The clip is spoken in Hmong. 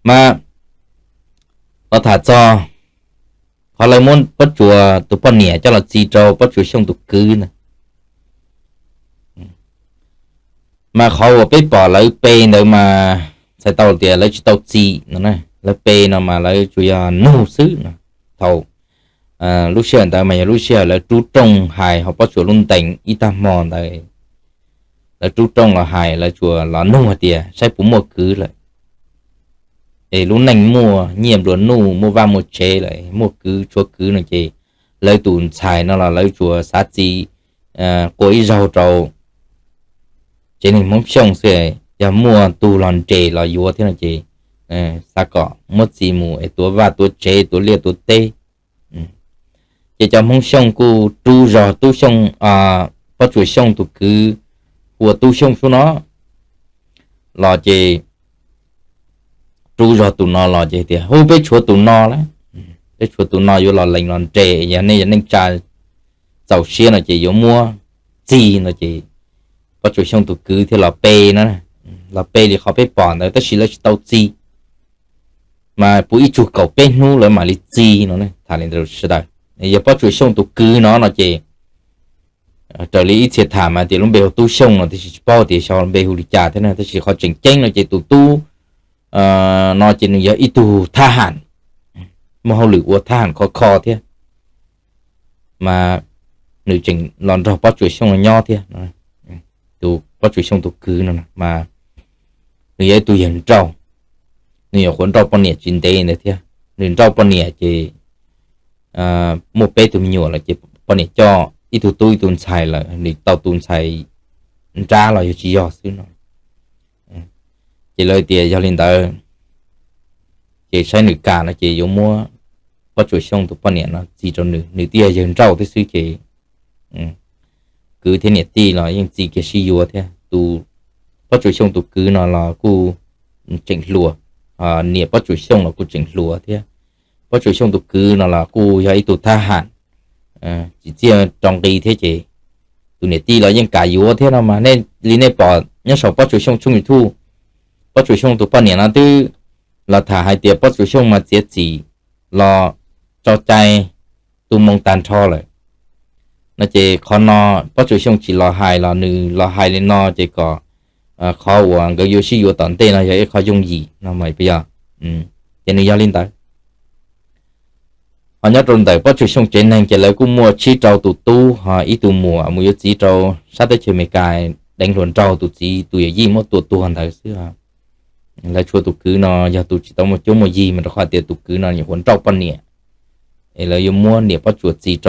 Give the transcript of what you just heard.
Mas los tham txog qhov lawv muab Pob Tsuas tus poj niam coj los txi rau Pob Tsuas Xyooj tus kwv ntawd, mas qhov uas peb pom lawv pe ntawd mas txhais tau tias lawv tsis tau txi no. Lawv pe no mas lawv tsuas yog nug xwb no. Thaum lub sij hawm ntawd mas yog lub sij hawm lawv rub rooj hais hauv Pob Tsuas lub ntees ib tag hmo ntawd, lawv rub rooj los hais, lawv tsuas los nug hais tias saib puas muaj kwv lawm, es lub neej muaj nyiaj nplua nuj, muaj vaj muaj tsev lawm, muaj kwv tshuav kwv no ces lawv tus ntxhais no los lawv tsuas xav txi qua ib zaug rau tsev neeg Hmoob Xyooj xwb. Yog muaj tug los nres los yuav thiab no ces xav kom muab txi mus es tuav vaj tuav tsev, tuav liaj tuav teb. Ces cov Hmoob Xyooj kuj rub zog Tub Xyooj, Pob Tsuas Xyooj tus kwv hu ua Tub Xyooj Sub no los ces rub zog tus no los ces tias, Hu, peb tshuav tus no lawm, peb tshuav tus no yuav los lees los nres, yog nej yog neej tsa txaus siab no ces yuav muab txi no ces Pob Tsuas Xyooj tus kwv thiaj los pe no, los pe li qhov peb pom ntawd tab sis lawv tsis tau txi, mas puv ib tsug kaum peb hnub lawv mam li txi no. Tham li ntawd sawv daws, yog Pob Tsuas Xyooj tus kwv no no ces raws li ib txhia tham mas tias lub npe hu Tub Xyooj no, tiam sis tsis paub tias xyov npe hu li cas thiab na, tab sis qhov tseem ceeb no ces tus tub no ces nws yog ib tug thab ham, muaj hauj lwm ua thab ham khov kho thiab, mas nws tseem los nrog Pob Tsuas Xyooj no nyob thiab. Tus Pob Tsuas Xyooj tus kwv no mas nws yog ib tug yawg nrauj, nws nyuam qhuav nrauj poj niam tsis ntev ntawd thiab. Nws nrauj poj niam ces muaj peb tug me nyuam lawm ces poj niam coj ib tug tub ib tug ntxhais lawm, nws tau tus ntxhais nrab los yog tsis yog xwb no. Ces lawv tias yog li ntawd ces saib nws kam no ces yuav muab Pob Tsuas Xyooj tus poj niam no txi rau nws. Nws twb yog yawg nrauj thiab xwb ces kwv thiab niam tij los yeej txi kiag sib yuav thiab. Tus Pob Tsuas Xyooj tus kwv no los kuj tseem hluas, niam Pob Tsuas Xyooj los kuj tseem hluas thiab. Pob Tsuas Xyooj tus kwv no los kuj yog ib tug thab ham tsim txiaj rau nqi thiab ces tus niam tij los yeej kam yuav thiab no mas. Li nej pom nyob saum Pob Tsuas Xyooj tshooj YouTube, Pob Tsuas Xyooj tus poj niam no twb los tham hais tias Pob Tsuas Xyooj mas txiav txim los tso cai tu moo tag nrho lawm no ces qhov no Pob Tsuas Xyooj tsis los hais los nws los hais li no ces kom qhov uas nkawd yuav sib yuav tom ntej no yog ib qho yooj yim no mas puas yog? Ces nws yog li ntawd. Ho nyob rau ntawm Pob Tsuas Xyooj tsev neeg ces lawv kuj muaj tsib rau tus tub ho ib tug muam mus yuav txiv rau sab teb chaws Amelikas deev hluas nraug, tus txiv tus yawm yij muab tua tuag ntawd xwb. Lawv tshuav tus kwv no yog tus tsis tau muaj cuab muaj yig mas rau qhov tias tus kwv no nyuam qhuav nrauj poj niam, es lawv yuav muab niam Pob Tsuas txi rau